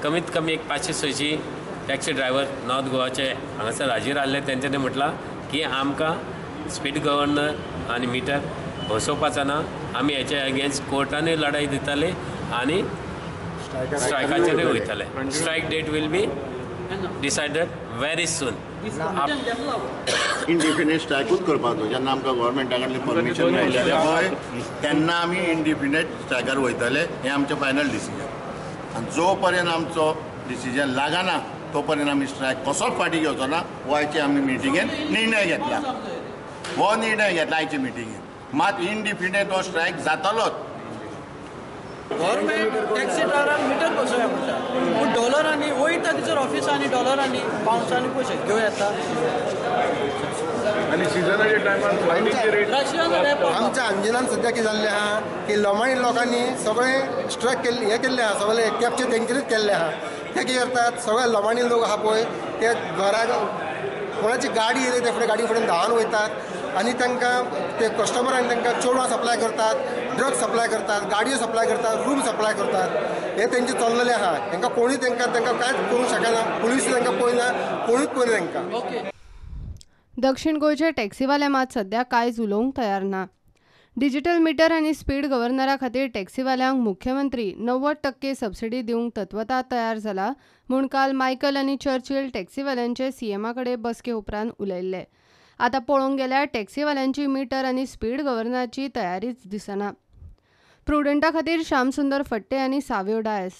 कमीत कमी एक 500-600 टॅक्सी ड्रायव्हर नॉर्थ गोवाचे हांगासर हाजीर आहले. तेंच्यांनी म्हटलां की आमकां स्पीड गव्हर्नर आनी मिटर बसोवपाचो ना, आमी हेच्या अगेन्स्ट कोर्टानूय लढाई दितले आनी स्ट्रायकाचेरूय वयतले. Strike date will be decided very soon. Indefinite स्ट्रायकूच करपाचो. जेन्ना आमकां गव्हर्मेंटा कडल्यान परमिशन मेळटलें पळय तेन्ना आमी इनडिफिनेट स्ट्रायकार वयतले, हें आमचें फायनल डिसिजन. आनी जो पर्यंत आमचो डिसिजन लागना तो पर्यंत आमी स्ट्रायक कसोच फाटीं घेवचो ना हो आयचे आमी मिटिंगेन निर्णय घेतला. हो निर्णय घेतला आयचे मिटिंगेन. मात इनडिफिनेट हो स्ट्रायक जातलोच. गव्हर्मेंट टॅक्सी ड्रायव्हरांक मिटर बसोवया म्हणटा, पूण डॉलरांनी वयता थंयसर ऑफिसांनी डॉलरांनी पावंड्सांनी पयशे घेवं येता. आनी सिजनाच्या टायमार आमच्या अंजिनान सद्या कितें जाल्लें आहा की लमाणी लोकांनी सगळें स्ट्रायक केल्लें, हें केल्लें आहा, सगळें कॅपचर तेंचेरूच केल्लें आहा. ते कितें करतात, सगळे लमाणी लोक आहा पळय ते घराक कोणाची गाडी येयली ते फुडें गाडी फुडें धांवन वयतात आनी तांकां ते कस्टमरांक तांकां चेडवां सप्लाय करतात, ड्रग्स सप्लाय करतात, गाडयो सप्लाय करतात, रूम सप्लाय करतात. हे तेंचें चल्लेलें आहा. तांकां कोणूय तांकां तांकां कांयच करूंक शकना, पुलीस तांकां पळयना, कोणूच पळयना तांकां. दक्षिण गोंयचे टॅक्सीवाले मात सध्या कांयच उलोवंक तयार ना. डिजिटल मिटर आनी स्पीड गव्हर्नरा खातीर टॅक्सीवाल्यांक मुख्यमंत्री 90% सबसिडी दिवंक तत्वता तयार जाला म्हूण काल मायकल आनी चर्चिल टॅक्सीवाल्यांचे सीएमा कडेन बसके उपरांत उलयल्ले. आतां पळोवंक गेल्यार टॅक्सीवाल्यांची मिटर आनी स्पीड गव्हर्नराची तयारीच दिसना. प्रुडंटा खातीर श्यामसुंदर फट्टे आनी साव्यो डायस.